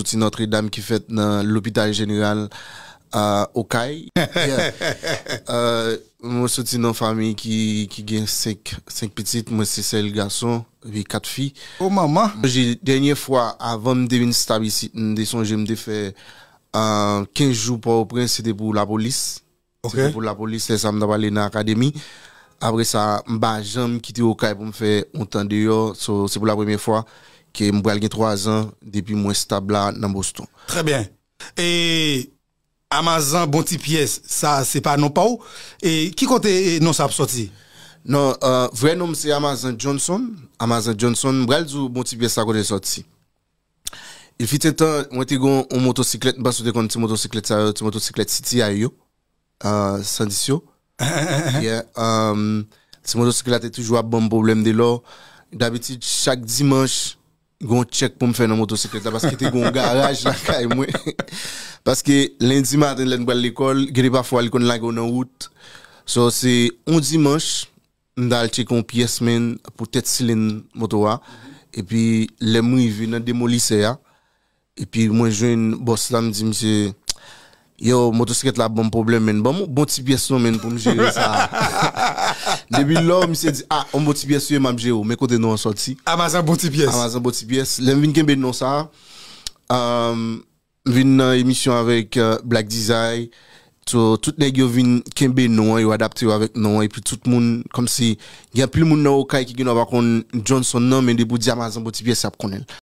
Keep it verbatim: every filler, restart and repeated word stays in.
Soti Notre Dame ki fèt nan lopital jeneral Okay. Mwen soti nan fanmi ki gen senk pitit, mwen se sèl gason epi kat fi. O manman. Dènye fwa avan m te vin stab isit, m te sonje m te fè kenz jou Pòtoprens, se te pou lapolis. Se te pou lapolis, lè sa m t ap ale nan akademi. Apre sa, m pa janm kite Okay pou m fè yon tan deyò. So, se pou la premyè fwa ke m pral gen twa zan depi mwen stab la nan Boston. Trè byen. E Amazan Bon Ti Pyès, sa se pa non pa w? E ki kote non sa ap sòti? Non, uh, vrè non m se Amazan Johnson. Amazan Johnson, m pral di w Bon Ti Pyès sa kote l sòti. Il fut un temps, mwen te gen yon motosiklèt, m panse w te konn ti motosiklèt sa yo, ti motosiklèt C T I yo. San dis yo. Yeah, um, ti motosiklèt la te toujou ap ban m pwoblèm de lò. Dabitid, chak dimanch, gen yon tchèk pou m fè nan motosiklèt la, paske te gen yon garaj lakay mwen. Paske lendi maten, lè n pral lekòl, gen de pafwa li konn lage w nan wout. So, se yon dimanch, m t al tcheke yon pyès, men, pou tèt silenn moto a. Epi, lè m rive nan demolisè a, epi mwen jwenn bòs la, m di misye, yo, motosiklèt la ap ban m pwoblèm, men ban m yon bon ti pyès non, men, pou m jere sa. Depi lò, misye di, a, yon bon ti pyès wi, m ap jere w, men kote non an sòti? Amazan Bon Ti Pyès. Amazan Bon Ti Pyès. Lè m vin kenbe non sa, um, m vin nan emisyon avèk uh, Black Desire. So, tout nèg yo vin kenbe non an, yo adapte yo avèk non an, epi tout moun, kòmsi, gen anpil moun nan Okay ki gen dwa pa konn Johnson nan, men depi w di Amazan Bon Ti Pyès, y ap konnen l.